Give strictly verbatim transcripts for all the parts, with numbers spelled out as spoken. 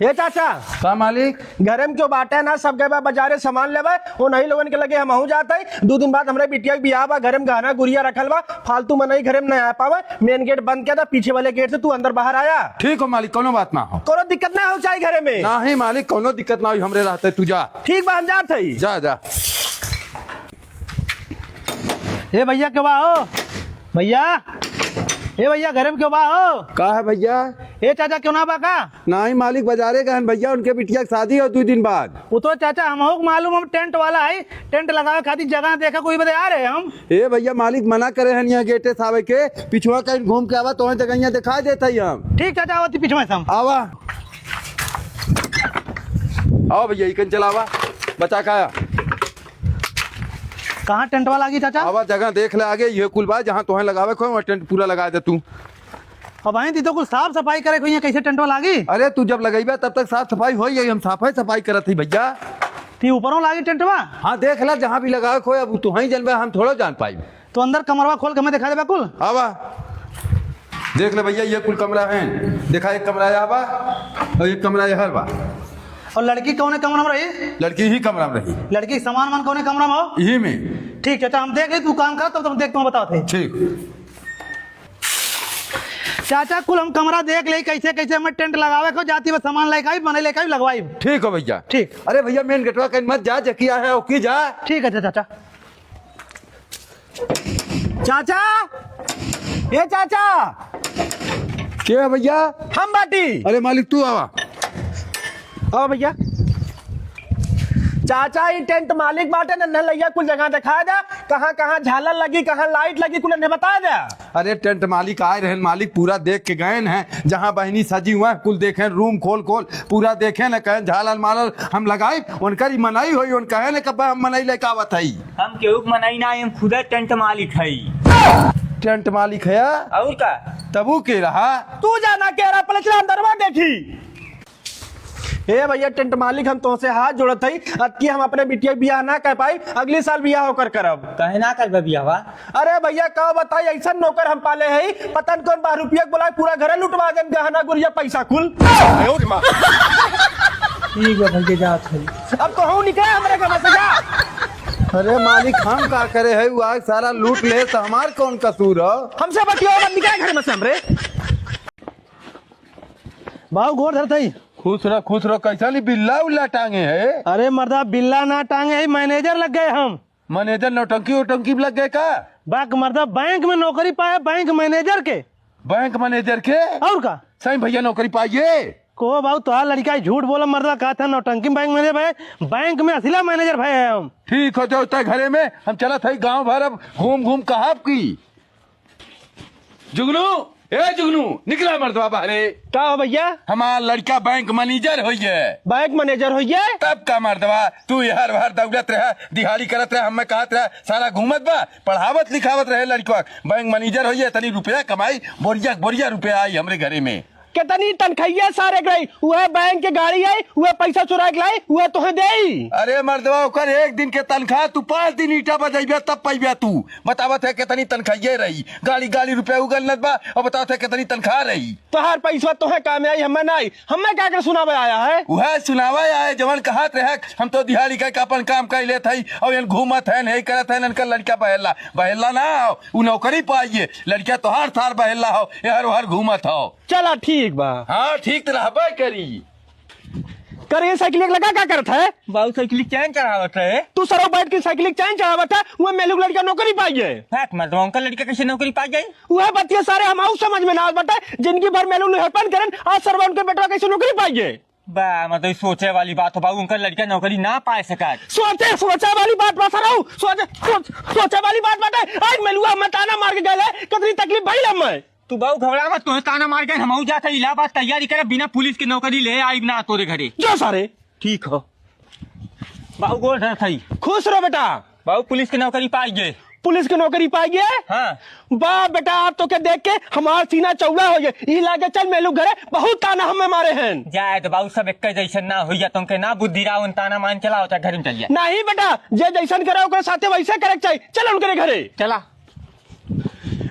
हे चाचा, का मालिक? घरे में केहू बाटे ना, सब गए बा बजारे सामान लेबे। उन्हीं लोगन के लगे हमहू जात हई। दू दिन बाद हमरे बिटिया के बियाह बा, घरे में गहना गुरिया रखल बा, फालतू मनई घरे में ना आ पावे। मेन गेट बंद कर दा, पीछे वाले गेट से तू अंदर बाहर आया। ठीक हो मालिक, कौनो बात ना हो। कौनो दिक्कत ना हो चाही घरे में। नाही मालिक, कौनो दिक्कत ना हो, हमरे रहते तू जा। ठीक बा, हम जात हई। जा, जा। ए भैया, केहू बा हो? भैया, ए भैया, घरे में केहू बा हो? का है भैया? ए चाचा, केहू ना बा का? नाही मालिक, बजारे गए हैं भैया, उनके बिटिया की शादी हो दू दिन बाद। वो तो चाचा, हमहू के मालूम, हम टेंट वाला है, टेंट लगावे खातिर जगह देखे कोई बदे आ रहे हम। ए भैया, मालिक मना करे हैं यहाँ गेटे से आवे के, पिछुआ कहीं घूम के आवा, तो जगहिया दिखाई देत है हम। ठीक चाचा, आवत ही पिछुआ से हम। आवा। आओ भैया, इकन चलावा, बचा का। कहाँ टेंटवा लागी चाचा? आवा, जगह देख ले आगे, ये कुल बा, जहाँ तोहे लगावे को, वहाँ टेंट पूरा लगा दे तू। अब आई ती तो कुल साफ सफाई करे को, यहाँ कैसे टेंटवा लागी? अरे, तू जब लगइबा, तब तक साफ सफाई होई जाई, हम साफे सफाई करत ही भैया। ती ऊपरों लागी टेंटवा? हाँ, देख ला, जहाँ भी लगावे को, अब तू ही जनबे, हम थोड़ो जान पाई। तो अंदर कमरवा खोल के हमें दिखा देबा कुल। आवा, देख ले भैया, ये कुल कमरा है, देखा, एक कमरा यहाँ बा और एक कमरा यहाँ बा। और लड़की कौने कमरा में रही? लड़की ही कमरा में रही। लड़की के सामान वामान कौने कमरा में हो? यही में। ठीक चाचा, हम देख ले, तू काम कर, तब तक देख, तुम बताओ थे। ठीक। चाचा, कुल हम कमरा देख ले, कैसे कैसे हमें टेंट लगावे को, जाती बस सामान लेके आई, बने लेके आई, लगवाई। ठीक हो भैया। ठीक। अरे भैया, मेन गेटवा कहीं मत जा, जकिया है ओकी जा। ठीक है चाचा। चाचा, ए चाचा। के है भैया? हम बाटी। अरे मालिक, तू आवा। आवा भैया। चाचा, ई टेंट मालिक बाटे, नन्हे लइया कुल जगह दिखा दे, कहाँ कहाँ झालर लगी, कहाँ लाइट लगी, कुल इन्हें बता दे। अरे टेंट मालिक आए रहन, मालिक पूरा देख के गए हैं, जहाँ बहनी सजी हुआ है, कुल देखे रूम खोल खोल, पूरा देखे न, कहे झालर मालर हम लगाई, उनकर ही मनाई होई, उन कहे न कब हम मनाई लेके आवत हई। हम केहू के मनाई ना, हम खुदे टेंट मालिक हई। टेंट मालिक है? और का? तबू के रहा? तू जाना के रहा, पहले चला अंदरवा देखी। ए भैया टेंट मालिक, हम तोहसे हाथ जोड़त हई, अबकी हम अपने बिटिया के बियाह ना कर पाई, अगली साल बियाह होकर करब। काहे ना करबे बियाहवा? अरे भैया का बताई, ऐसन नौकर हम पाले हई, पता न कौन बहरुपिया के बुलाए, पूरा घरे लुटवा देन, गहना गुरिया पैसा कुल। ठीक बा भैया, जात हई। अब तो हूँ निकला हमरे घर से, जा। अरे मालिक, हम का करे है, वो आग सारा लूट ले तो हमार कौन कसूर हो? हमसे बतियाओ मत, निकला घर में से हमरे। बाऊ गोड़ धरत हई। खुश रह, खुश रह। कैसा ली बिल्ला उल्ला टांगे है? अरे मर्दा, बिल्ला ना टांगे है, मैनेजर लग गए हम। मैनेजर नौटंकी ओटंकी में लग गए का? बाक मर्दा, बैंक में नौकरी पाए, बैंक मैनेजर के। बैंक मैनेजर के? और का? सही भैया नौकरी पाइए। को बाऊ, तोहार लड़का ही झूठ बोला मर्दा, कहा था नौटंकी में बैंक मैनेजर भए, बैंक में असला मैनेजर भए है हम। ठीक हो जाओ तय घरे में, हम चलत है गांव भर अब घूम घूम कहब की। जुगनू, ए जुगनू, निकला मर्दवा बाहरे। का हो भैया? हमार लड़का बैंक मैनेजर होइए। बैंक मैनेजर होइए? तब का मर्दवा, तू हर भर दौड़त रहे, दिहाड़ी करत रहे, हमें कहत रहे, सारा घूमत बा, पढ़ावत लिखावत रहे लड़कवा। बैंक मैनेजर होइए, इतनी रुपया कमाई, बोरिया बोरिया रुपया आई हमरे घरे में। कितनी तनखैया सारे के रही, वह बैंक के गाड़ी आई, वह पैसा चुरा के लाई, वह तोहे देई। अरे मर्दवा, ओकर एक दिन के तनखा तू पाँच दिन ईंटा बजैबे तब पैबे तू। बतावत है कितनी तनखैया रही, गाड़ी गाड़ी रुपया उगलत बा, और बतावत है कितनी तनखा रही। तोहार पैसवा तोहे काम आई, हमें नाई, हमें का के सुनावे आया है? वह सुनावे आए जवन कहत रहे, हम तो दिहाड़ी का अपन काम कर लेत हई, और यन घूमत है, नहीं करत है, इनकर लड़का बहेला, बहेला ना हो, उ नौकरी पाइए, लड़का तोहार थार बहेला हो, एहर ओहर घूमत हो। चला ठीक बा। हाँ, ठीक तो रहबे करी। कर ये साइकिल एक लगा का करत है? बाबू साइकिल चैन चढ़ावत है। तू सरौ बैठ के साइकिल चैन चढ़ावत है, वो मेलू के लड़का नौकरी पाई है। बात मत, उनका लड़का कैसे नौकरी पा जाए? वह बतिया सारे हम आऊ समझ में ना आवत बाटे, जिंदगी भर मेलू लुहेपन करन, आज सरवा उनके बेटवा कैसे नौकरी पाई है? बा, मतलब सोचे वाली बात हो बाबू, उनका लड़का नौकरी ना पाए सका। सोचे, सोचे वाली बात बा सरौ, सोचे, सोच, सोचे वाली बात बाटे। आज मेलुआ हमें ताना मार के गए, कितनी तकलीफ भइल हमें। तू बाऊ घबरा मत, तोहे ताना मार के हमहू जात है इलाहाबाद तैयारी करे, बिना पुलिस के नौकरी ले आइब ना तोरे घरे। जो सारे। ठीक हो। बाऊ गोड़ धरत हई। खुश रहो बेटा। बाऊ पुलिस के नौकरी पाई गए। पुलिस के नौकरी पाई गए? हाँ। बा बेटा, आप तो के देख के हमार सीना चौड़ा हो गए। ई लागे चल मेलू घरे, बहुत ताना हमें मारे हैं। जाए तो बाऊ, सब एक जैसन ना होइया, तुमके ना बुद्धि रहा, उन ताना मान चला होता, घर में चल जा। नहीं बेटा, जे जैसन करे ओकरे साथे वैसे करे के चाहिए। चल उनके घरे। चला।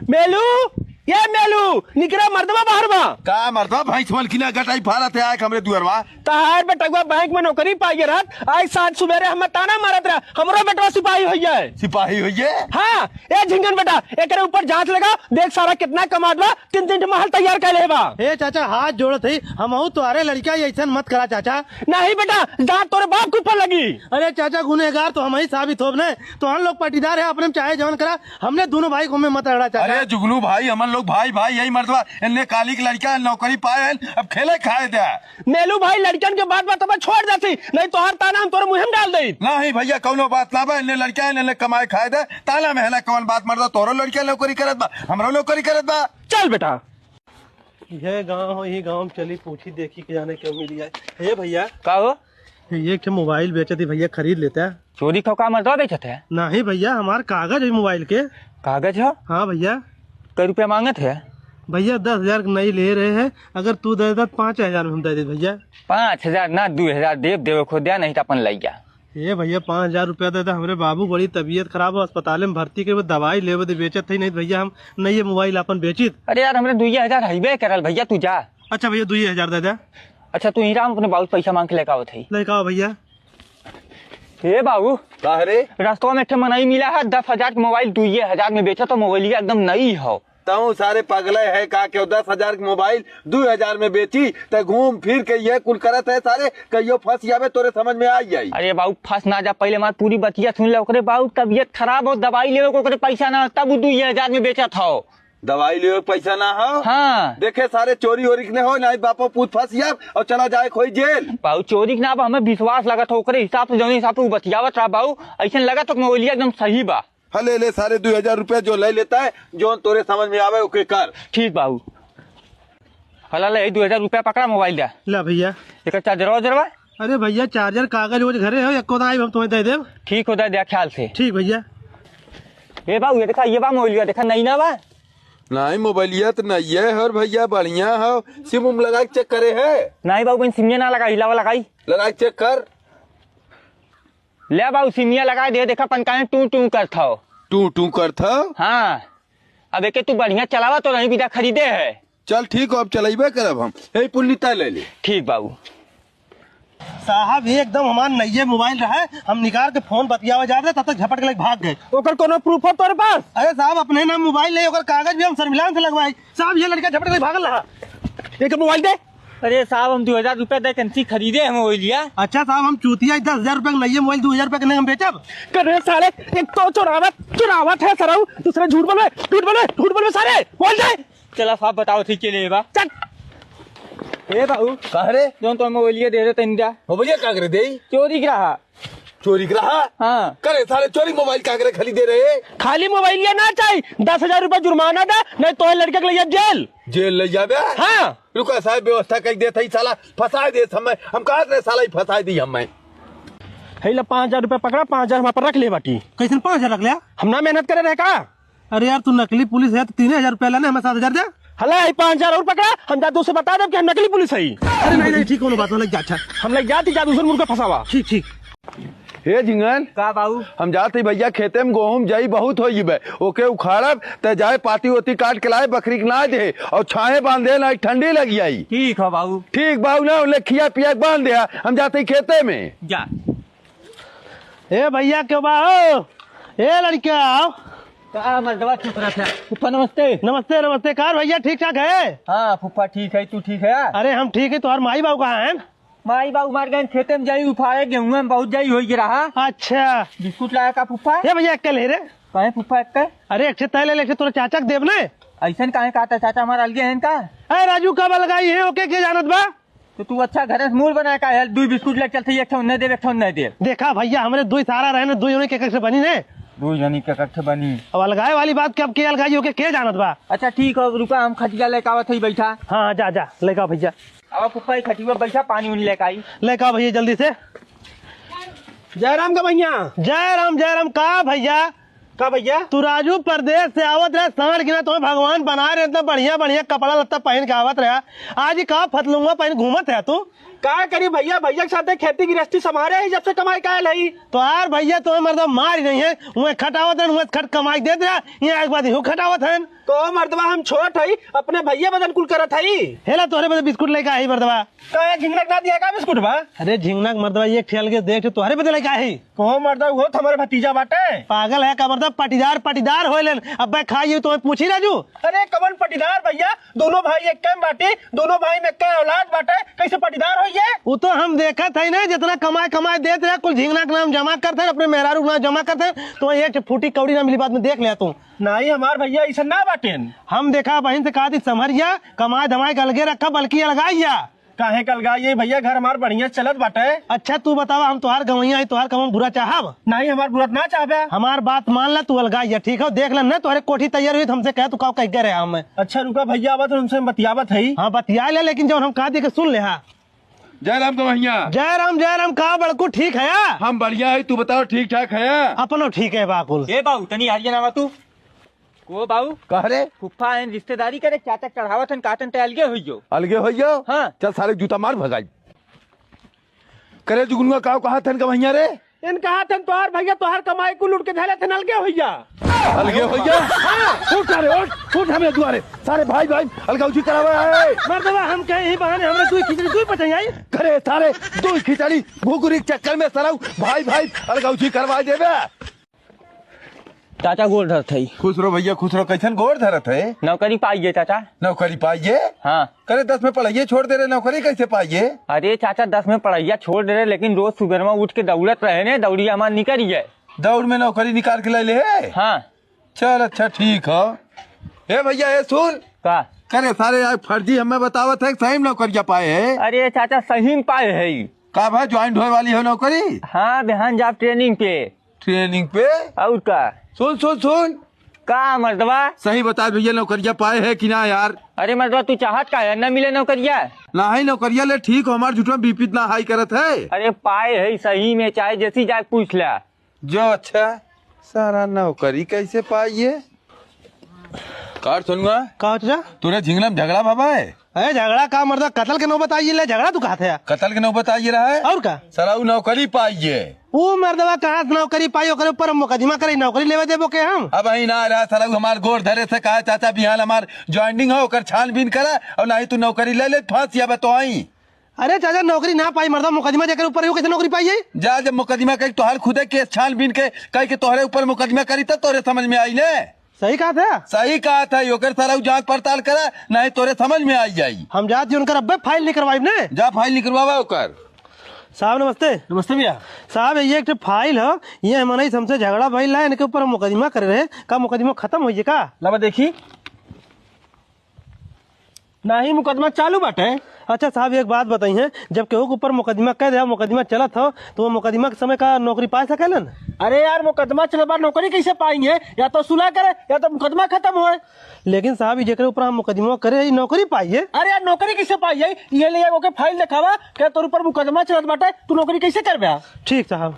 मेलू, ये मेलू, निकरा मर्दवा बाहर बा। का मर्दवा, भैंस मलकिना गटाई फारत है आए हमरे दुअरवा। तहार बेटवा बैंक में नौकरी पाइए रहत, आज साँझ सुबेरे हमें ताना मारत रहा, हमरो बेटवा सिपाही होइए। सिपाही होइए? हाँ, ए झिंगन बेटा, एकरे ऊपर जाँच लगा, देख सारा कितना कमात बा, तीन तीन ठे महल तैयार कर ले बा। ए चाचा, हाथ जोड़त हई, हमहू तोहरे लड़का ऐसन मत करा चाचा। नहीं बेटा, दाँत तोरे बाप के ऊपर लगी। अरे चाचा, गुनहगार तो हमही साबित होब ने, तोहन लोग पटीदार है, अपने में चाहे जवन करा, हमने दोनों भाई को में मत रगड़ा चाचा। अरे जुगनू भाई, हमन लोग भाई भाई यही मर्दवा, इन्ने काली के लड़का नौकरी पाए हैं, अब खेले खाए दे। मेलू भाई, लड़कन के बात बात अब छोड़ देती, नहीं तो हर ताना हम तोरे मुँह में डाल दे। नहीं भैया, कौनो बात ना बा, इन्ने लड़का है, इन्ने कमाए खाए दे, ताना में है ना कौन बात मर्दा, तोरो लड़का नौकरी करत बा, हमरो नौकरी करत बा। चल बेटा। यह गाँव हो, यही गाँव में चली, पूछी देखी के जाने क्यों मिली है। हे भैया। का हो? ये एक ठे मोबाइल बेचत ही भैया, खरीद लेता। चोरी का काम मर्दवा बेचत है? नहीं भैया, हमार कागज है मोबाइल के। कागज हो? हाँ भैया। कै रुपया मांगत है? भैया, दस हजार के नहीं ले रहे हैं, अगर तू दे दे तो पाँच हजार में हम दे दे भैया। पाँच हजार ना, दू हजार देब, देवे खो द्या, नहीं तो अपन लइ जा। ए भैया, पाँच हजार रुपया दे दे, हमरे बाबू बड़ी तबीयत खराब हो, अस्पताल में भर्ती के, वो दवाई लेवे दे, बेचत ही नहीं भैया, हम नहीं ये मोबाइल अपन बेचित। अरे यार, हमरे दुइये हजार हइबे करल भैया, तू जा। अच्छा भैया, दुइये हजार दे दे। अच्छा, तू ही राम अपने बाबू से पैसा मांग के लेके आवत है। लेके आओ भैया। ए बाबू। का रे? रास्ता में एक ठे मनई मिला है, दस हजार के मोबाइल दुइये हजार में बेचा, तो मोबाइलिया एकदम नई हो। तहूँ सारे पगले है का, केहू दस हजार के मोबाइल दुइ हजार में बेची, त घूम फिर के ये कुल करत है सारे, कहियो फंस जाबे, तोरे समझ में आ जाई। अरे बाबू, फंस ना जा, पहले हमार पूरी बतिया सुन ले। ओकरे बाबू तबियत खराब हो, दवाई लेवे को ओकरे पैसा ना, तब उ दुइये हजार में बेचत हो। दवाई लेवे के पैसा ना हो? हाँ। देखे सारे, चोरी ओरी के ने हो, नहीं बापो पूत फंस जाब और चला जाए खोई जेल। बाबू, चोरी के ना, अब हमें विश्वास लगत हो, ओकरे हिसाब से, जौन हिसाब से उ बतियावत रहा बाबू, ऐसन लगत हो कि मोबाइलिया एकदम सही बा। हाँ, ले ले सारे दुइ हजार रुपया जो ले लेता है, जो तोरे समझ में आवे, ओके कर। ठीक बाबू। हला ले, दुइ हजार रुपया पकड़ा, मोबाइल दे। ला भैया। एकर चार्जरवा उजरवा? अरे भैया, चार्जर कागज वोज घरे हो, एको दाई हम तुम्हें दे देब। ठीक हो, दे दे ख्याल से। ठीक भैया। ए बाबू, ये देखा, ये बा मोबाइलिया, देखा, नई ना बा? नहीं, मोबाइलिया तो नई है, हर भैया बढ़िया हो। सिम उम लगा के चेक करे है? नहीं बाबू, बहन सिमिया ना लगा, हिलावा लगाई। लगा के चेक कर। ले बाबू, सिमिया लगाए दे, देखा पंखा में टू टू करत हौ। टू टू करत हौ? हाँ। अब एके तू बढ़िया चलावा तो नहीं बिदा खरीदे है। चल ठीक हो, अब चलइबे करब हम। हे पुन्नी तय ले ले। ठीक बाबू। साहब, एकदम हमार नइये मोबाइल रहा है, हम निकाल के फोन बतियावे जात रहे, तब तक झपट के लेके भाग गए। ओकर कोनो प्रूफ हो तोरे पास? अरे साहब, अपने नाम मोबाइल नहीं, ओकर कागज भी हम शर्मिलान से लगवाई। साहब, ये लड़का झपट के भागल रहा। एक मोबाइल दे। अरे साहब, हम दो हजार रुपया दे के खरीदे हैं मोबाइलिया। अच्छा साहब, हम चूतिया दस हजार रुपया के नइये मोबाइल दो हजार रुपया के नहीं हम बेचब। करे साले, एक तो चोरावत, चोरावत है सरऊ, दूसरे झूठ बोलबे, झूठ बोलबे, झूठ बोलबे सारे, बोल दे। चला साहब, बताओ ठीक के लिए बा। चल। ए बाबू। का रे? जौन तो मोबाइलिया दे रहे तनी दा। मोबाइलिया का करे देई? चोरी के रहा। चोरी के रहा? हाँ। करे साले, चोरी मोबाइल का करे खाली दे रहे? खाली मोबाइलिया ना चाही, दस हजार रुपया जुर्माना दा, नहीं तो लड़के के ले जाब जेल। जेल ले जाबे? हाँ। रुका साहब, व्यवस्था कर देत है, साला फंसा देत हमें। हम कहा रहे साला ही फंसा दी हमें। है ला पाँच हजार रुपया पकड़ा, पाँच हजार हमारे पर रख ले बाटी। कैसन पाँच हजार रख लिया? हम ना मेहनत करे रहे का? अरे यार, तू नकली पुलिस है तो तीन हजार रुपया लेना, हमें सात हजार दे। हला, ई पाँच हजार और पकड़ा, हम जादू से बता देब कि हम नकली पुलिस हई। अरे नहीं, नहीं, ठीक, कोनो बात ना, लग जा, अच्छा। हम लग जाती जादू से मुर्गा फंसावा। ठीक, ठीक। हे झिंगन। का बाबू? हम जात ही भैया खेते में, गोहूं जाई बहुत हो बे, ओके उखाड़ब, त जाए पाती ओती काट के लाए, बकरी के ना दे और छाहे बांधे ना, ठंडी लग जाई। ठीक है बाबू। ठीक बाबू ना, ले खिया पिया के बांध दे, हम जात ही खेते में। जा। ए भैया, क्यों बा हो? ए लड़का, आओ। का मर्दवा चुप रह था? फूफा नमस्ते। नमस्ते, नमस्ते। का भैया, ठीक ठाक है? हाँ फूफा ठीक है, तू ठीक है? अरे हम ठीक है, तुम्हार माई बाबू कहाँ हैं? माई बाबू मर गए, खेते में जाई उफारे, गेहूं में बहुत जाई होई के रहा। अच्छा। बिस्कुट लाया का फूफा? ए भैया, एक ले रे। काहे फूफा एक? अरे एक ठे तय ले ले, एक ठे तोरा चाचा के देब ने। ऐसन काहे कहता, चाचा हमारा अलगे हैं का? अरे राजू, कब अलगाई है, ओके के जानत बा? तो तू अच्छा घरे से मूड़ बनाए का है, दुई बिस्कुट ले चलते, एक ठे उन्हें देब, एक ठे उन्हें देब। देखा भैया, हमरे दुई सारा रहे ने, दुई उन्हें के कैसे बनी ने? दुई जनी के कट्ठे बनी। अब अलगाए वाली बात के, अब के अलगाई ओके के जानत बा? अच्छा ठीक है, अब रुका, हम खटिया लेके आवत हई, बैठा। हाँ, हाँ, जा, जा, लेके आओ भैया। अब फूफा ही खटिया बैठा, पानी उनी लेके आई। लेके आओ भैया जल्दी से। जय राम का भैया। जय राम, जय राम। का भैया? का भैया? तू राजू परदेस से आवत रहे, सांड़ गिना तुम्हें भगवान बनाए रहे, इतना बढ़िया बढ़िया कपड़ा लत्ता पहन के आवत रहा। आज ही का फतलुंगा पहन घूमत है तू? का करी भैया, भैया के साथे खेती गृहस्थी संभारे ही जब से कमाई कायल है। तो यार भैया तुम्हें मर्दवा मार ही नहीं है, वह खटावत है, वह खट कमाई देत रहा, यहाँ एक बात यूँ खटावत है। कहो मर्दवा, हम छोट हई, अपने भइया बदन कुल करत हई। हेला, तोहरे बदे बिस्कुट लइके आई मर्दवा। काहे, झिंगनक ना दिया का बिस्कुट बा? अरे झिंगनक मर्दवा, एक ठे अलगे देख, तोहरे बदे लइके आई। कहो मर्दवा, वो तो हमारे भतीजा बाटे। पागल है का मर्दवा, पटीदार पटीदार होइलन। अब्बे खाई तो पूछी राजू। अरे कवन पटीदार भइया, दोनों भाई एक कैम बाटे, दोनों भाई में कै औलाद बाटे, कैसे पटीदार होइए? वो तो हम देखत है ना, जितना कमाए कमाए देत रहे, कुल झिंगना के नाम जमा करते हैं, अपने मेहरारू के नाम जमा करते हैं, तो एक ठे फूटी कौड़ी ना मिली, बाद में देख ले तू। नहीं हमार भइया ऐसा ना बाटेन। हम देखा बहिन से कहा थी, संभरिया, कमाए धमाए के अलगे रखा, बल्कि अलगाइया। काहे के अलगाइए भइया, घर हमार बढ़िया चलत बाटे। अच्छा तू बतावा, हम तोहार गवैया है, तोहार कवन बुरा चाहब? नहीं हमार बुरा ना चाहबे। हमार बात मान ला, तू अलगाइया, ठीक हो? देख ले ना, तोहरे कोठी तैयार हुई, तो हमसे कह, तू का कह के रहे हमें। अच्छा रुका भइया, आवत उनसे हम बतियावत है। हाँ बतिया ले, लेकिन जब हम कहा दी के सुन ले। हाँ। जय राम गवैया। जय राम, जय राम। का बड़कू, ठीक है या? हम बढ़िया है, तू बताओ, ठीक ठाक है या? अपनो ठीक है बाकुल। ए बाऊ, तनी हरिया ना तू। को बाऊ? कह रे? फुफ्फा आइन रिश्तेदारी करे, चाचा चढ़ावत हन, काटन ते अलगे होइयो। अलगे होइयो? हाँ। चल सारे जूता मार भगाई। करे जुगनुआ, काव कहा थन गवैया रे? इन कहा थन तोहार भइया तोहार कमाई कुल लूट के धले थन, अलगे होइया। अलगे होइया? हाँ। उठ सारे, उठ, उठ हमरे दुआरे। सारे भाई, भाई, अलगौजी करावे है। मर्दवा, हम कहे यही बहाने हमरे दुई खिचड़ी दुई पचाई आई। करे सारे, दुई खिचड़ी घुघुरी के चक्कर में सरऊ भाई, भाई, अलगौजी करवा देबे। चाचा गोड़ धरत हई। खुश रहो भइया, खुश रहो। कैसन गोड़ धरत है? नौकरी पाइए चाचा। नौकरी पाइए? हाँ। करे दस में पढ़ाइए छोड़ दे रहे, नौकरी कैसे पाइए? अरे चाचा, दस में पढ़ाइया छोड़ दे रहे, लेकिन रोज सुबह में उठ के दौड़त रहे ने, दौड़िया हमार निकल गए। दौड़ में नौकरी निकाल के ले ले? हाँ। चल अच्छा ठीक हो। ए भइया, ए सुन। का? करे सारे आज फर्जी हमें बतावत है, सही में नौकरिया पाए है? अरे चाचा, सही में पाए है। का भाई, ज्वाइंट होए वाली हो नौकरी? हाँ, बिहान जाब ट्रेनिंग पे। ट्रेनिंग पे? और का? सुन, सुन, सुन। का मर्दवा? सही बता भइया, नौकरिया पाए है कि ना यार? अरे मर्दवा, तू चाहत का है, ना मिले नौकरिया? ना है नौकरिया ले, ठीक हो, हमार झूठो बीपी इतना हाई करत है। अरे पाए है सही में, चाहे जैसी जाए पूछ ला। जो अच्छा, सारा नौकरी कैसे पाइए? कार सुनुआ। का हो चाचा? तोरे झिंगना में झगड़ा भवा है? अरे झगड़ा का मर्दा, कतल के नौबत आई ले, झगड़ा तू कहत है? कतल के नौबत आई रहा है? और का? साला उ नौकरी पाइए। उ मर्दवा कहाँ से नौकरी पाई, ओकरे ऊपर हम मुकदमा करे, नौकरी लेवे देबो के हम? अब ही ना रहा साला, उ हमार गोड़ धरे से कहा, "चाचा बिहान हमार ज्वाइनिंग हो, ओकर छानबीन करा, और नहीं तू नौकरी ले ले, फांसी अब तो आई।" अरे चाचा, नौकरी ना पाई मर्दा, मुकदमा जेकर ऊपर है, वो कैसे नौकरी पाई है? जा, जब मुकदमा कही, तोहार खुदे केस छानबीन के कही के तोहरे ऊपर मुकदमा करी, तब तोहरे समझ में आई ने। सही कहा था। सही कहा था, ओकर सारा जांच पड़ताल करा, नहीं तोरे समझ में आई जाई। हम जात जी उनकर अब्बे फाइल निकरवाइब ने। जा फाइल निकरवावा ओकर। साहब नमस्ते। नमस्ते भैया। साहब ये एक ठे फाइल है, ये मनई से हमसे झगड़ा भइल है, इनके ऊपर हम मुकदमा करे रहे, का मुकदमा खत्म होइए का? लावा देखी। नाही, मुकदमा चालू बाटे। अच्छा साहब, एक बात बताई है, जब केहू के ऊपर मुकदमा कह दे, मुकदमा चलत हो, तो वो मुकदमा के समय का नौकरी पा सकेलन? अरे यार, मुकदमा चलत बा, नौकरी कैसे पाई है? या तो सुलह करे, या तो मुकदमा खत्म होए। लेकिन साहब, ई जेकरे ऊपर हम मुकदमा करे, ई नौकरी पाई है। अरे यार, नौकरी कैसे पाई है? ये ले ओके फाइल देखावा, क्या तोर ऊपर मुकदमा चलत बाटे, तू नौकरी कैसे करबे? ठीक साहब।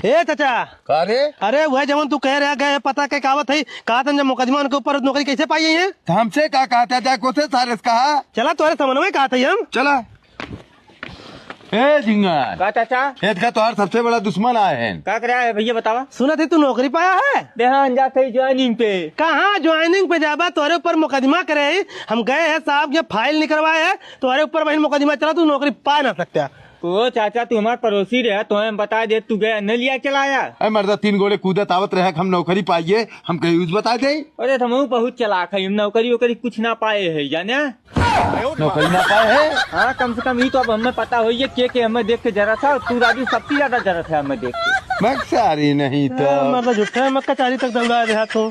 ए चाचा। का रे? अरे वह जवन तू कह रहा गए पता के कावत है, कहा था जब मुकदमा उनके ऊपर नौकरी कैसे पाई है? तो हमसे का कहा था, जाए कोसे सारे से कहा। चला तोरे समन्वय कहा था हम। चला। ए झिंगन। का चाचा? ए देखा तोहार सबसे बड़ा दुश्मन आए हैं। का करे आए भैया बतावा? सुना थे तू नौकरी पाया है? देहान जात है ज्वाइनिंग पे। कहाँ ज्वाइनिंग पे जाबा? तोरे ऊपर मुकदमा करे है। हम गए हैं साहब के फाइल निकलवाए है, तोरे ऊपर बहिन मुकदमा चला, तू नौकरी पा ना सकता। ओ चाचा, तू हमार पड़ोसी रहे, तो हम बता दे, तू गया न लिया चलाया। अरे मर्दा, तीन गोड़े कूदत आवत रहे, हम नौकरी पाइए, हम कहीं यूज बता दे। अरे, तो हम बहुत चालाक है, हम नौकरी वोकरी कुछ ना पाए है, जाने? नौकरी ना पाए है? हाँ, कम से कम ई तो अब हमें पता होइए, के, के हमें देख के जरा था, तू राजू सबसे ज्यादा जरा था हमें देख के। मक्सारी नहीं तो। ए, मर्दा, झूठे मक्का चारी तक दौड़ा रहा तो।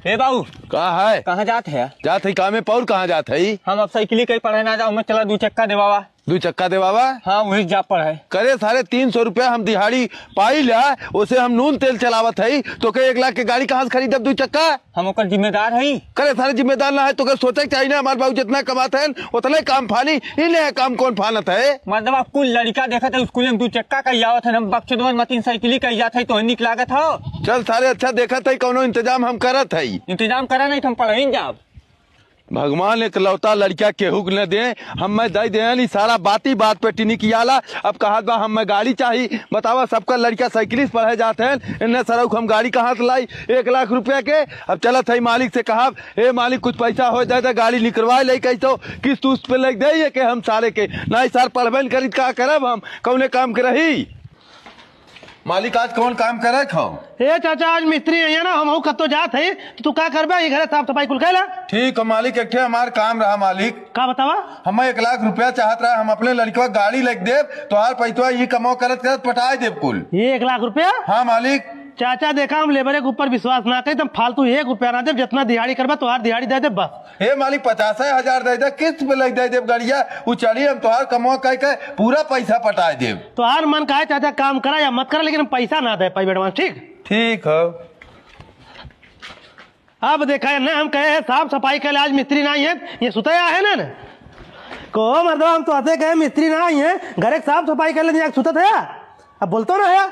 ए बाबू। का है? कहाँ जात है? जात है काम में, पौर कहाँ जात है? हम अब साइकिल कहीं पढ़े ना जाओ, मैं चला दू चक्का देवावा। दू चक्का देवावा? हाँ, वही जा पढ़े। करे सारे तीन सौ रुपया हम दिहाड़ी पाई ला, उसे हम नून तेल चलावत है, तो के एक लाख के गाड़ी कहाँ से खरीदब दू चक्का? हम ओकर जिम्मेदार हई। करे सारे जिम्मेदार ना है, तो के सोचे के चाहिए ना, हमार बाबू जितना कमात है, उतने काम फानी, इन्हें काम कौन फानत है? मर्दवा, कुल लड़का देखत है, स्कूल में दू चक्का कही आवत है, हम बक्सोदवन मतीन साइकिल कही जात है, तो निक लागत हो। चल सारे, अच्छा देखत है, कौनो इंतजाम हम करत है। इंतजाम करा नहीं, तो हम पढ़े जाब। भगवान एकलौता लड़िका केहू के न दे, हम्मे दइ देहन। ई सारा बाती बात पे टिनिकियाला। अब कहत बा हम्मे गाड़ी चाही। बतावा, सबका लड़िका साइकिल से पढ़े जात हैं, इन्हें सरऊ के हम गाड़ी कहाँ से लाई एक लाख रुपया के? अब चलत है मालिक से कहब, "ए मालिक, कुछ पैसा होइ दे दे, गाड़ी निकरवाइ लई, कइसो किस्त उस्त पे लइ दे ये के हम सारे के, नाहीं सार पढ़बे न करी, का करब हम, कउने काम के रही?" मालिक, आज कौन काम करे खाओ? ए चाचा, आज मिस्त्री अइहैं ना, हमहू कत्तो जात हई, तो तू का करबे? ई घरे साफ सफाई कुल कइ ला। ठीक है मालिक, एक ठे हमार काम रहा मालिक। का बतावा? हम एक लाख रुपया चाहत रहा, हम अपने लड़कवा गाड़ी लेके देब, तोहार पैसवा ई कमवा करत करत पटाए देब कुल। ये एक लाख रुपया? हाँ मालिक। चाचा देखा, हम लेबरे के ऊपर विश्वास ना करी, तुम फालतू एक रुपया ना देब, जितना दिहाड़ी करबा तोहार दिहाड़ी दे देब बस। हे मालिक, पचासे हजार दे दे, किस्त पे लइ दे देब गड़िया, उ चढ़ी, हम तोहार कमवा कइ के पूरा पैसा पटाए देब। तोहार मन कहे चाचा काम करा या मत करा, लेकिन हम पैसा ना दे पाई advance, ठीक? ठीक है। अब देखा है ना, हम कहे हैं साफ सफाई के लिए आज मिस्त्री ना आई है, ये सुता है ना? को मर्दवा, हम तो आते कहे मिस्त्री ना आई है, घर एक साफ सफाई कर ले, सुतत है। अब बोलतो ना है।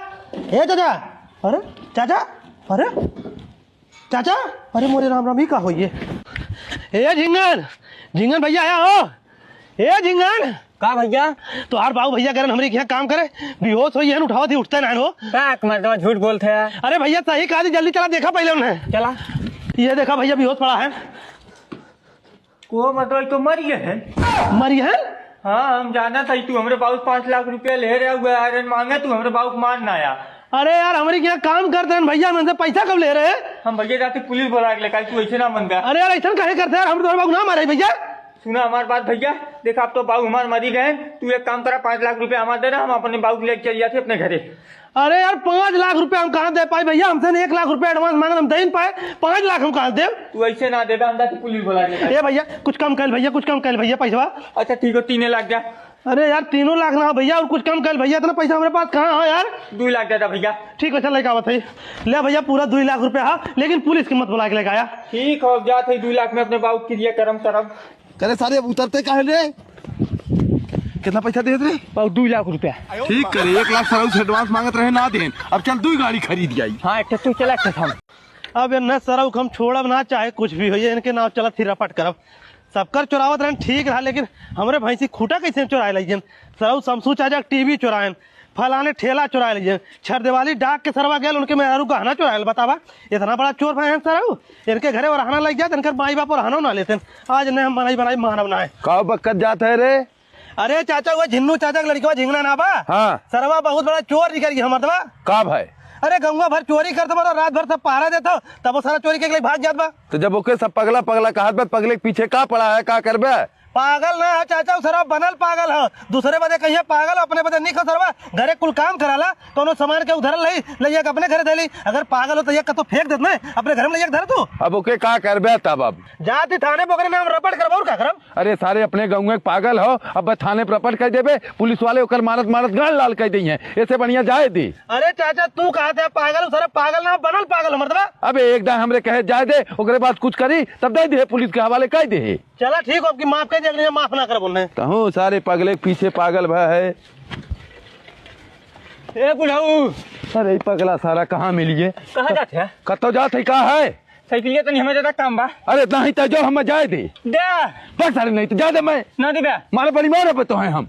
ए चाचा, अरे चाचा, अरे चाचा, अरे मोरे राम राम, ई का होइए? ए झिंगन, झिंगन भइया आया हो? ए झिंगन। का भइया? तोहार बाबू भइया गरन हमरे के यहाँ काम करे, बेहोश होइहैं, उठावत ही उठते ना हो। का मर्दवा झूठ बोलत है? अरे भइया सही कहा थी, जल्दी चला देखा पहिले उन्हें। चला। ये देखा भइया बेहोश पड़ा है। को मतलब तो मर गए हैं। मर गए हैं? हाँ, हम जानत ही तू हमरे बाबू से पाँच लाख रुपया ले रहे हुए, आयरन माँगे, तू हमरे बाबू के मार ना आया। अरे यार, हमरे के यहाँ काम करते हैं भइया, हमसे पैसा कब ले रहे हैं? हम भइया जाते पुलिस बुला के लेकर, तू ऐसे ना मन बे। अरे यार, ऐसा काहे करते हैं यार, हम तो बाबू ना मारे भइया। सुना हमार बात भइया, देख अब तो बाबू हमार मरी गए, तू एक काम करा, पाँच लाख रुपया हमार दे रहा, हम अपने बाबू के लेके चल जाते अपने घरे। अरे यार, पाँच लाख रुपया हम कहाँ दे पाए भइया? हमसे न एक लाख रुपया advance माँगन, हम दे ही न पाए, पाँच लाख हम कहाँ देब? तू ऐसे ना देबे, हम जाके पुलिस बुला लेते हैं। ए भइया, कुछ कम कर भइया, कुछ कम कर भइया पैसवा। अच्छा ठीक है, तीने लाख दे। अरे यार, तीनों लाख ना हो भइया, और कुछ कम कर भइया, इतना पैसा हमरे पास कहाँ है यार? दुइ लाख दे दे भइया। ठीक है, चल लेके आवत है। ले भइया, पूरा दुइ लाख रुपया है, लेकिन पुलिस के मत बुला के लेके आया। ठीक हो, जात है दुइ लाख में अपने बाबू के लिए करम करम। करे सारे, अब उतरते काहे रे? कितना पैसा देत रे? बाबू, दुइ लाख रुपया। ठीक करे, एक लाख सरऊ से advance माँगत रहे, ना देन। अब चल, दुइ गाड़ी खरीद आई। हाँ, एक ठे तू चला, एक ठे हम। अब इन्हें सरऊ के हम छोड़ब ना, चाहे कुछ भी होइए, इनके नाव चलत ही रपट करब। सबकर चोरावत रहन, ठीक रहा, लेकिन हमरे भैंसी खूटा कैसे चोराए लगियन? सरऊ समसू चाचा के टीवी चोरायन, फलाने ठेला चोराए लगियन, छर दिवाली डाक के सरवा गेल, उनके मेहरारू गहना चोराए, बतावा, इतना बड़ा चोर भए हैं सरऊ। इनके घरे ओरहना लग जात, इनकर माई बाप ओरहनो ना लेते। आज इन्हें हम बनाई बनाई मानब ना है। का बकत जात है रे? अरे चाचा, वो झिन्नू चाचा के लड़कवा झिंगना ना बा? हाँ। सरवा बहुत बड़ा चोर निकल गया मर्दवा। का भाई? अरे गंगवा भर चोरी करत बा, रात भर सब पहरा देत हो, तब वो सारा चोरी के लिए भाग जात बा। तो जब ओके सब पगला पगला कहत बा, पगले के पीछे का पड़ा है, का करबे? पागल ना है चाचा, उ सरवा बनल पागल है। दूसरे बदे कहिए पागल, अपने बदे निक हो सरवा। घरे कुल काम कराला, कौनो सामान के उधरल रही, लइया के अपने घरे देली। अगर पागल हो तो ये कतो फेंक देत ना, अपने घर में लइया के धर तू। अब ओके का करबे तब? अब जाति थाने पे ओकरे नाम रपट करबो, और का करब? अरे सारे अपने गाँव के पागल हो, अब थाने पर रपट कर देबे, पुलिस वाले ओकर मारत मारत गाल लाल कर दी हैं। ऐसे बढ़िया जाए दे। अरे चाचा, तू कहा थे पागल, सारा पागल ना, बनल पागल हो मर्दवा। अबे एक दाएं हमरे कहे जाए दे, ओकरे बाद कुछ करी तब दे दे, पुलिस के हवाले कर दे। चला ठीक हो, अब की माफ कर दे, अगली बार माफ ना कर बोलने। तहूँ सारे पगले के पीछे पागल भा है। ए बुढ़ऊ। अरे ई पगला सारा कहाँ मिली है? कहाँ जात है? कतो जात है, का है? साइकिलिया तनी हमें ज्यादा काम बा। अरे इतना ही तो जो हमें जाए दे। दे। बस सारे नहीं तो जा दे मैं। ना देबे। मारे बड़ी मारे पे तो हैं हम।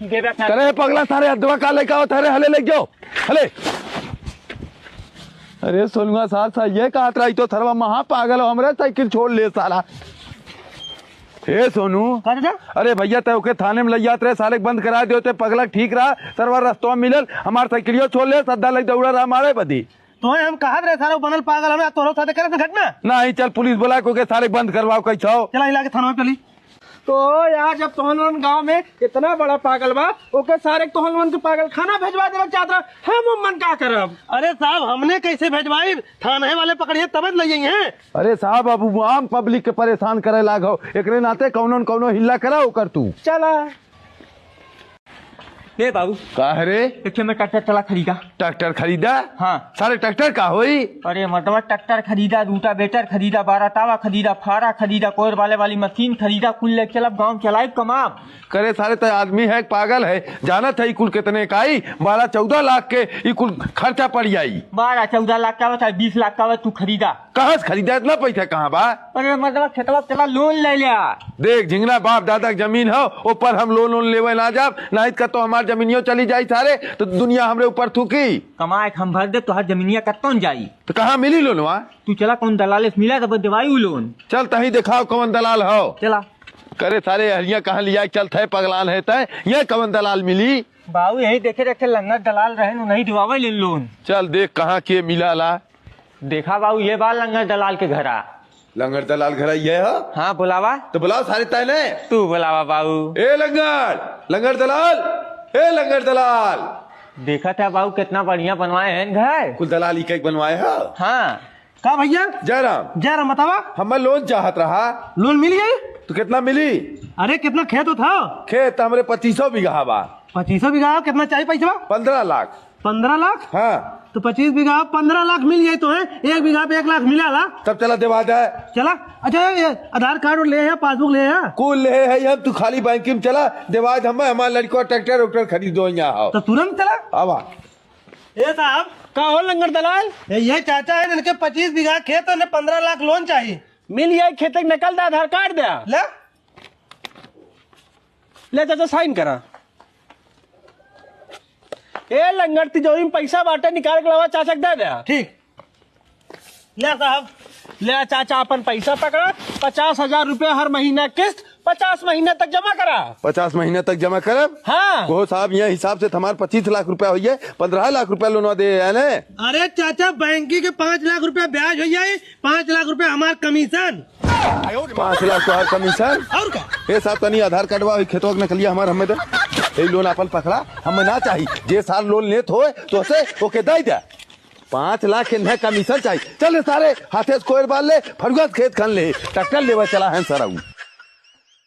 देबे ना। करे पगला सारे अदवा का लेके आओ, थारे हले ले जाओ। हले। अरे सोनुआ सार सा ये कहत रही तो थरवा महा पागल हो, हमरे साइकिल छोड़ ले साला। हे सोनू। का चाचा? अरे भइया, तै ओके थाने में लइ जात रहे, सारे के बंद करा देते, पगला ठीक रहा, सरवा रस्तवा में मिलल, हमार साइकिलियो छोड़ ले, सद्दा लइ दौड़ा रहा मारे बदी। तोहे हम कहत रहे, सारा बनल पागल हमें, तोहरो साथे करे से घटना? नहीं, चल पुलिस बुला के ओके सारे बंद करवाओ, कैसे हो? चला, इला के थाना में चली। तो यार, जब तोहन लोगन गाँव में इतना बड़ा पागल बा, ओके सारे तोहन लोगन के पागल खाना भेजवा देवे के चाहत रहा, हम उम्मन का करब? अरे साहब, हमने कैसे भेजवाई? थाने वाले पकड़िए तब लइ जाइए। अरे साहब, अब वो आम पब्लिक के परेशान करे लाग हो, एकरे नाते कौनो न कौनो हिल्ला करा ओकर तू। चला। ए बाबू। का है रे? एक ठे मैं ट्रैक्टर चला खरीदा। ट्रैक्टर खरीदा? हाँ। सारे ट्रैक्टर का होई? अरे मर्दवा, ट्रैक्टर खरीदा, रोटावेटर खरीदा, बारह तावा खरीदा, फारा खरीदा, कोयर वाले वाली मशीन खरीदा, कुल ले चलब गाँव चलाइब कमाब। करे सारे, त आदमी है पागल है, जानत है ई कुल कितने का आई? बारह चौदह लाख के ई कुल खर्चा पड़ जाई। बारह चौदह लाख का आवत है, बीस लाख का आवत, तू खरीदा। कहाँ से खरीदा? इतना पैसा कहाँ बा? अरे मतलब खेतवा चला लोन ले लिया। देख झिंगना, बाप दादा के जमीन हो, ऊपर हम लोन वोन लेवे ना जाब, नहीं तो हमार जमीनियो चली जाई सारे, तो दुनिया हमरे ऊपर थूकी। कमाए के हम भर दे, तोहार जमीनिया कत्तों जाई। तो कहाँ मिली लोनवा? तू चला कौन दलाल से मिला, तब देवाई उ लोन। चल तही देखाओ कौन दलाल हो। चला। करे सारे, हलिया कहाँ लिया चलत है, पगलान है तय, ये कौन दलाल मिली? बाबू यही देखे रखे लंगड़ दलाल रहे, नहीं दिवावे ले लोन। चल देख कहाँ के मिला ला। देखा बाबू, ये बा लंगड़ दलाल के घरा। लंगड़ दलाल घरा ये है? हाँ, बुलावा। तो बुलाओ सारे तय ने। तू बुलावा बाबू। ए लंगड़, लंगड़ दलाल, ए लंगड़ दलाल। देखत है बाबू, कितना बढ़िया बनवाए हैं घर। कुल दलाल इका बनवाए है? हाँ। का भैया? जयराम। जयराम, बतावा। हमें लोन चाहत रहा। लोन मिल जाई? तो कितना मिली? अरे, कितना खेत होत है? खेत हमरे पच्चीसों बीघा बा। पच्चीसों बीघा, कितना चाहिए पैसा? पन्द्रह लाख। पन्द्रह लाख? हाँ। तो पच्चीस बीघा, पन्द्रह लाख मिल जाई तो है, एक बीघा पे एक लाख मिला ला। तब चला देवा दे। चला। अच्छा, ये आधार कार्ड ले है, पासबुक ले है? कुल ले है हम, तू खाली बैंक में चला, देवा दे हमें, हमार लड़को ट्रैक्टर उक्टर खरीदो यहाँ हो। तो तुरंत चला। आवा। ए साहब। का हो लंगड़ दलाल? ए, ये चाचा है, इनके पच्चीस बीघा खेत है, इन्हें पन्द्रह लाख लोन चाहिए। मिल जाए, खेत के नकल दे, आधार कार्ड दे। ले। ले चाचा, साइन करा। ए लंगड़, तिजोरी में पैसा बाटे, निकाल के लावा, चाचा के दे दे। ठीक। ले साहब। ले चाचा, अपन पैसा पकड़ा, पचास हजार रुपया हर महीना किस्त, पचास महीना तक जमा करा। पचास महीना तक जमा करब? हाँ। वो साहब, यह हिसाब से तो हमार पच्चीस लाख रुपया होइए, पन्द्रह लाख रुपया लोनवा दे है ने। अरे चाचा, बैंकी के पाँच लाख रुपया ब्याज हो जाए, पाँच लाख रुपया हमार कमीशन। पाँच लाख तोहार कमीशन? और का? ए साहब, तनी आधार कार्डवा होई खेतवा के नकलिया हमार हमें दे। ए लोन अपन पकड़ा, हमें ना चाही। जे साल लोन लेत होए, तो से ओके दे दे। पाँच लाख के न कमीशन चाही। चल रे सारे, हाथे से कोयर बाल ले, फरुआ से खेत खन ले, ट्रैक्टर लेवे चला है सरऊ।